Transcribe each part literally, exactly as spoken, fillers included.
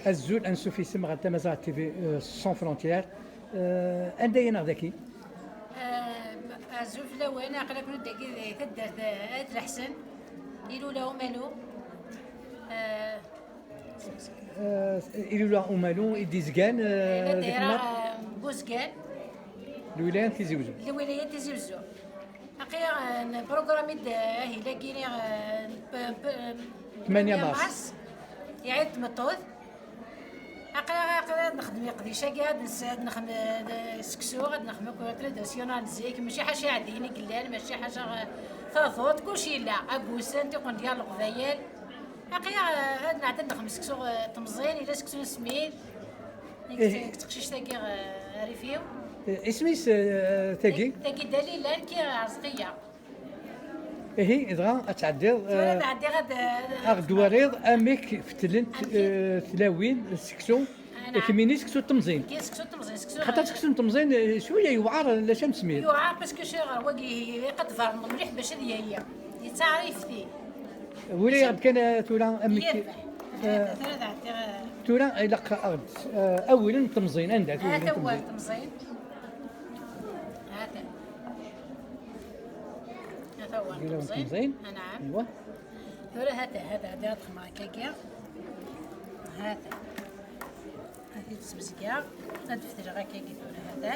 Azul, ansuf isem ɣer Tamaziɣt T V, euh, Sans Frontières. Euh, anda i naɣ daki? Euh, azul fell-awen, aql-aken dagi di taddart, euh, At Leḥsen, Ilula Umalu. Euh, Euh, Ilula Umalu i d-izgan, euh, deg Tmaḍt. Euh, Buzgan. Lwilaya n Tizi Uzzu. Lwilaya n Tizi Uzzu. Aql-aɣ, euh, nprogramm-id, euh, ahil-agi, euh, p-, p-, tmanya mars. Mars, i Ɛid Tmeṭṭut. Aql-aɣ, aql-aɣ ad nexdem iqdic-agi, ad nes-, ad nexdem, euh, seksu, ad nexdem akk traditionnel n zik, mačči ḥaca iɛeddiyen i yellan, mačči ḥaca, euh, taḍuṭ, kullec yella, agusen, tiqendyar n Leqbayel. Aql-aɣ, euh, ad nɛeddi ad nexdem seksu, euh, temẓin, yella seksu n smid. Ih. Deg teqcict-agi, euh, rrif-iw. Eh, isem-is, eh, tagi? Tagi Dalila, nekki Ɛezqiya. Ihi, dɣa ad tɛeddiḍ, tura eh, ad ɛeddiɣ ad, eh, ad ɣ-d-twaliḍ amek fetlent, amek, eh, tlawin seksu, ah, naɛam. Kemmini seksu n temẓin. Kemmini seksu n temẓin, seksu. Xaṭer seksu n temẓin, eh, cwiya yewɛer, la cam smir. Yewɛer, parce que cher, wagi, iqad berneḍ mliḥ bac ad yaya. Yettaɛer yefti. Wali-aɣ-d kan, eh, tura amek, yerbeḥ. Eh, tura ad ɛeddiɣ, eh, tura ilaq aɣ-d, eh, awal n temẓin, anda-t awal n temẓin? Temẓin. Hata. Hata awal n temẓin. Temẓin. Ah, naɛam. Aywa. Tura hata, hata, hata, ad xedmeɣ akkagi. Hata. Ad t-id-smezgeɣ. Ad d-fetleɣ akkagi tura hata.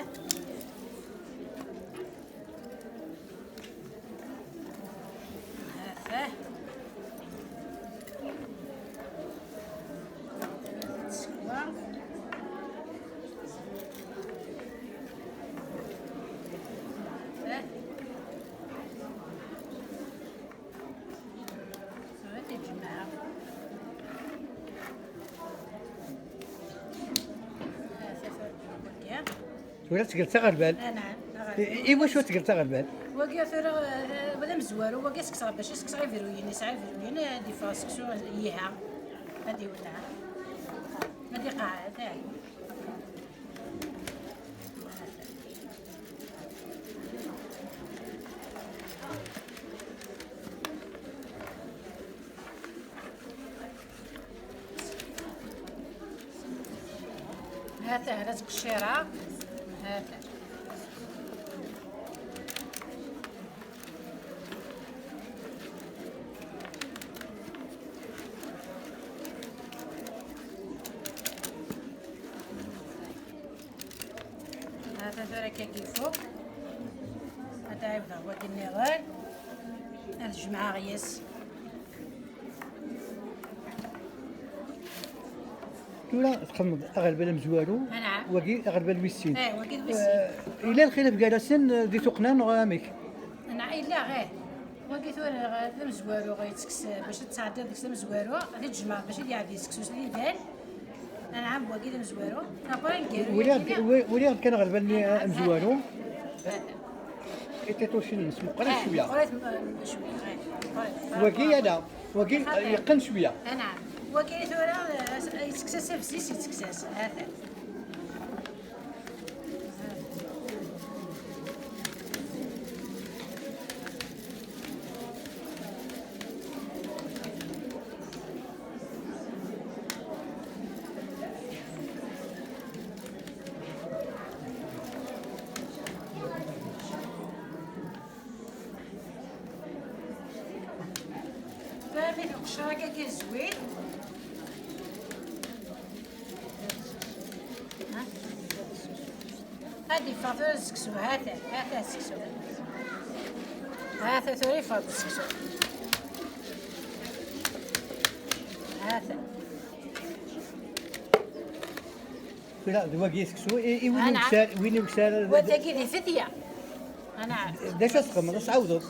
Hata. Tsekwa. Hata. Tura ad t-id-jemɛeɣ. Hata, tura ad tgeḍ taɣerbal. Ah, naɛam, taɣerbal. I, i wacu ad tgeḍ taɣerbal? Wagi tura, eh, d amezwaru, wagi ssekseɣ bac ad ssekseɣ iviruyen, yesɛa iviruyen, ad yeffeɣ seksu, iha, ad iwenneɛ, ad iqeɛɛed, ah. Hata, hata ttqeccireɣ. Hata. Hata tura akka ifuk. Ad ɛiwdeɣ wagi nniḍen. Ad jemɛeɣ yes. Tura txedmeḍ aɣerbal amezwaru, anɛam. Wagi aɣerbal wis sin. Eh, wagi d wis sin. Eh, yella lxilaf gar-asen, eh, di tuqqna neɣ amek? Anɛam, yella, eh. Wagi tura, eh, d amezwaru, eh, yettekkes, eh, bac ad tesɛeddiḍ deg-s amezwaru, ad t-tjemɛeḍ bac ad yeɛdi seksu s lindal. Anɛam, wagi d amezwaru. Après, ngar-, waliɣ-d, wi-, waliɣ-d kan aɣerbal-nni, eh, amezwaru. Itiṭucin-nnes meqqrit cwiya. Meqqrit, m-, cwiya, eh, meqqrit. Wagi ala, wagi, eh, yeqqen cwiya. Anɛam. Wagi tura, eh, yettekkes-as absis, yettekkes-as. Hata. Tura mi d-iqeccer akka-agi zwin. Ha? Ad yeffeɣ tura seksu, ha-t-an, ha-t-an seksu. Ha-t-an tura yeffeɣ-d seksu. Ha-t-an. Tura d wagi seksu, i, i win ukessar, win ukessar. Wa tagi d ifetya. Anɛam. D acu ad txedmeḍ, ad tɛawdeḍ?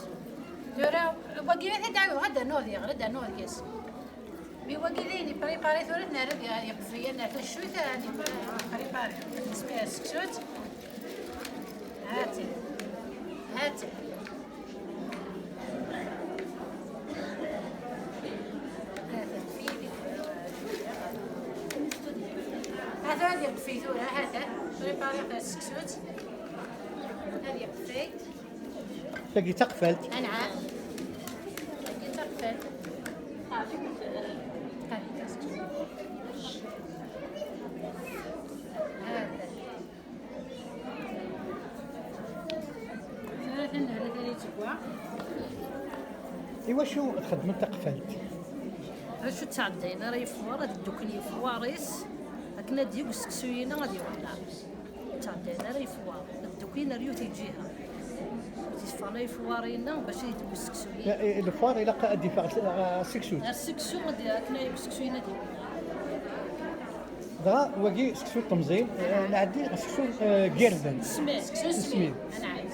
Tura, wagi ad t-id-ɛawdeɣ, ad d-rnuɣ diɣ, ad d-rnuɣ deg-s. Mi wagi d ayen ipripari tura, nerra ad yeqfel, ad nerr tacuyt, ad ipripari. Seksu-tt. Hati. Hati. Hati. Hati ad yeṭṭef tura, hati. Prepariɣ taseksut. Ad yeṭṭef. Tagi d taqfalt. Anɛam. Tagi d taqfalt. Hati. Hati. Iwacu txeddmeḍ taqeffalt? Acu ttɛeddayen ara yefwar, ad dduklen yefwar-is, akken ad yeg useksu-yina ad iwenneɛ. Ttɛeddayen ara yefwar, ad dduklen ar yiwet lǧiha. Ur t-yeffeɣ la yefwar-yina bac ad yeddu useksu-yina. Eh, eh, lefwar ilaq ad d-yeffeɣ s-, ah, seksu. Ar seksu ad y-, akken ad yeg useksu-yina ad iwenneɛ. Dɣa wagi seksu n temẓin, eh, nɛeddi ɣer seksu, eh, n yirden. Smid. Seksu n smid. Smid. Ad nɛeddi.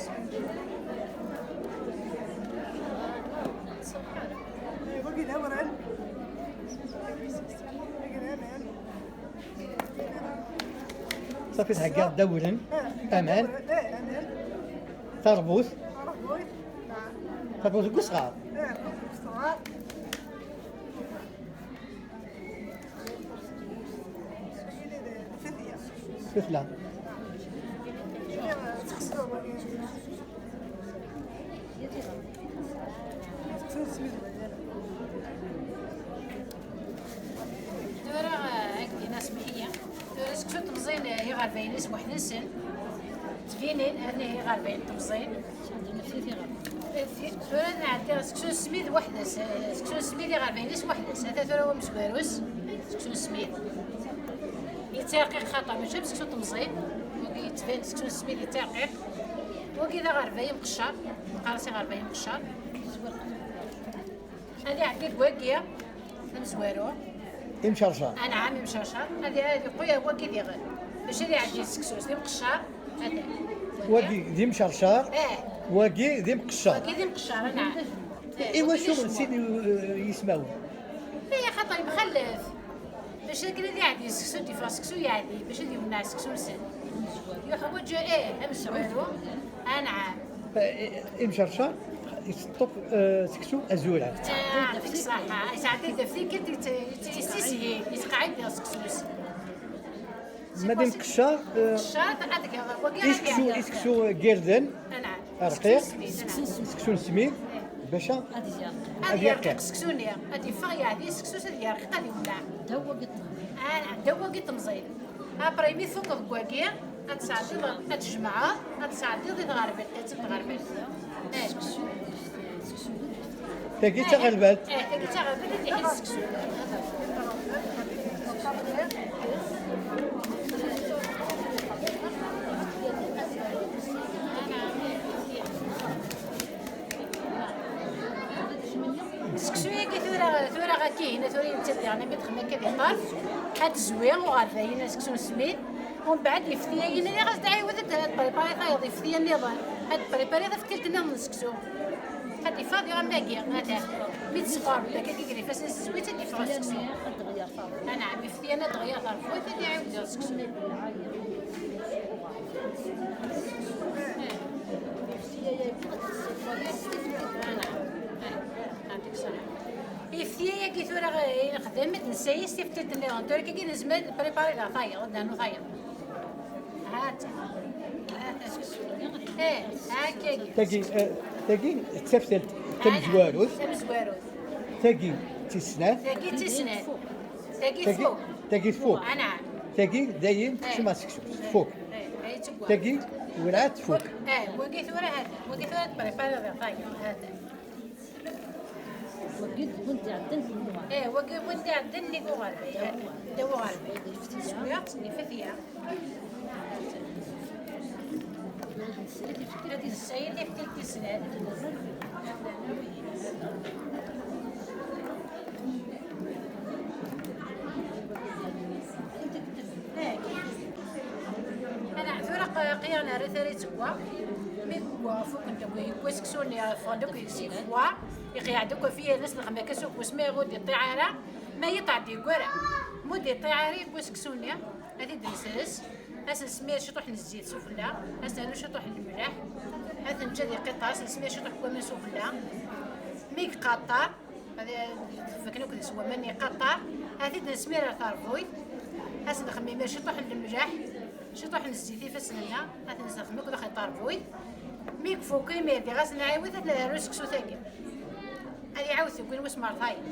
Wagi d awran. Wagi d aman. Ṣafi, theggaḍ-d awren. Ah, aman. Eh, aman. Tarbut. Tarbut. Tarbut deg usɣar. Eh, tarbut deg usɣar. Tfetla. Tura, eh, ak-d-ina smeḥ-iyi. Tura seksu n temẓin, eh, iɣerbayen-is weḥd-nsen. Ttbinin, anihi iɣerbayen n temẓin. Tura nɛeddi ɣer seksu n smid weḥd-s, eh, seksu n smid iɣerbayen-is weḥd-s. Ata tura wa amezwaru-s, seksu n smid. Yettirqiq xaṭer, mačči am seksu n temẓin. Wagi yettban seksu n smid yettirqiq. Wagi d aɣerbay imqeccer, neqqar-as aɣerbay imqeccer. Ad iɛeddi deg wagi, d amezwaru. Imcercer. Anɛam, imcercer. Ad i-, ad iquya wagi diɣen. Mačči ad iɛeddi seksu, d imqeccer. Wagi d imcercer, eh, wagi d imqeccer. Wagi d imqeccer, anɛam. Eh, iwacu wagi d sin, eh, yismawen? Eh, xaṭer yemxallef. Bac akken ad iɛeddi seksu, d-yeffeɣ seksu yeɛdi, bac ad iwenneɛ seksu-nsen. Yuḥwaǧ, eh, amezwaru, anɛam. Eh, eh, imcercer, yesṭeṭṭef, eh, seksu azuran. Ah, yɛṭik ṣṣeḥḥa. Yesɛedda-d ɣef tikkelt, yet-, yet-, yessishil, yesqeɛɛid diɣ seksu-s. Ma d imqeccer, eh, imqeccer, ad geɣ, wagi i ara seksu, geɣ. I seksu n yirden, anɛam, rqiq, seksu n smid, anɛam. Seksu n smid, bac ad yerqiq. Ad yerqiq seksu-nni, ad yeffeɣ yeɛdi seksu-s, ad yerqiq, ad iwenneɛ. Ddaw wagi temẓi. Anɛam, ddaw wagi temẓi. Après, mi tfukeḍ deg wagi, ad tesɛeddiḍ, ad tjemɛeḍ, ad tesɛeddiḍ i tɣerbalt, ad tɣerbalt. Eh. Tagi d taɣerbalt. Eh, tagi d taɣerbalt, ad iḥiz seksu. Seksu-yagi tura, tura ɣakihin, tura yettaddi ɣer mi d-xemma akka di ṭṭerf, ad tezwi uɣerday-in seksu n smid, umbeɛd yefti-yagi-nni ɣas d ɛiwed ad tpripari tayeḍ yefti-ya nniḍen, ad tpripari taftilt nniḍen n seksu. Ad yeffeɣ diɣ am dagi, ata. Mi d-sɣur, dagi deg ifassen s tezwit ad yeffeɣ seksu. Anɛam, yefti-ya ad d-ɣyar ɣer tewwurt, ad iɛiwed diɣ seksu. Anɛam. Anɛam. Yefti-yagi tura i nexdem, ad nessayes tiftilt nniḍen. Tura kagi nezmer ad npripari daɣ tayeḍ, ad nernu tayeḍ. Ha-tt-a. Ha-tt-a seksu. Eh, ha-tt-agi. Tagi, eh, tagi d taftalt tamezwarut. Tamezwarut. Tagi d tis snat. Tagi d tis snat. Tagi tagi, tfuk. Tagi tfuk. Anɛam. Tagi dayen tekcem ar seksu. Tfuk. Eh, eh, tfuk. Tagi werɛad tfuk. Eh, wagi tura ha-t-a. Wagi tura tpripariḍ tayeḍ. Ha-t-a. Wagi d win d-iɛeddan deg uɣerbay. Eh, wagi d win d-iɛeddan deg uɣerbay. Ddaw uɣerbay. Teswiḍ, ifat-iyi. Ad yessayed ifetti tis snat. Eh, Ala, tura q-, qiyaɣ nerra tara i tewwa. Mi yewwa, fukken-d akk, yewwa seksu-nni, ffɣen-d akk yefwa. Iqeɛɛed akk ɣef yirden-is, lexma-k asukkus, ma ur d-iṭṭiɛ ara, ma yiṭṭeɛ d-yeggara. Ma ur d-iṭṭiɛ ara, yewwa seksu-nni, ad t-id-nesres, ad s-nesmir ciṭuḥ n zzit sufella, ad s-nernu ciṭuḥ n lemleḥ, ad t-neǧǧ ad iqiṭṭer, ad s-nesmir ciṭuḥ n waman sufella. Mi iqaṭṭer, ad, fakken akk deg-s waman, iqaṭṭer, ad t-id-nesmir ar terbuyt, ad s-nxemmim ciṭuḥ n lemleḥ, ciṭuḥ n zzit ifassen-nneɣ, ad t-nzexxem akk daxel terbuyt. Mi ifuk imir diɣ ad s-nɛiwed ad nernu seksu tagi. Ad iɛawed deg win wis mertayen.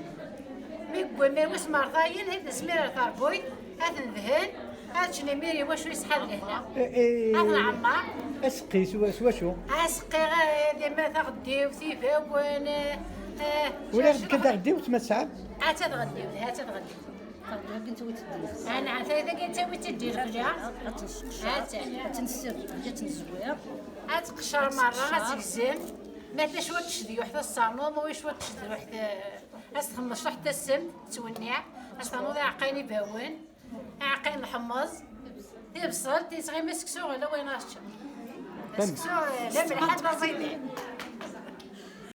Mi yewwa imir wis mertayen, ad t-nesmir ar terbuyt, ad t-nedhen, Ad ččen imir i wacu yesḥa lehna. Eh, eh, Ad nɛemmer. Aseqqi s wa- s wacu? Aseqqi, eh, dima taɣeddiwt, ibawen, eh, eh, Ula d kan taɣeddiwt ma tesɛam? Ad taɣeddiwt, ad taɣeddiwt. Taqdurt n tewwit ddin. Anɛam, tayda kan tawi-tt-id di lexla. Ad tenseqcer, ad tenessir, ad tenzewwir. Ad tqeccer merra, ad tegzem. Ma tella cwiṭ tecdiyuḥt ad s-ternuḍ, ma wi cwiṭ tecdiyuḥt, eh, ad s-txemmeṣ ḥetta s-, tettwenniɛ. Ad s-ternuḍ iɛeqqayen ibawen, iɛeqqayen n ḥemmeẓ, tibṣelt, yettɣimi seksu ɣer lawan ad teččeḍ. Seksu, eh, d amelḥan d aẓidan.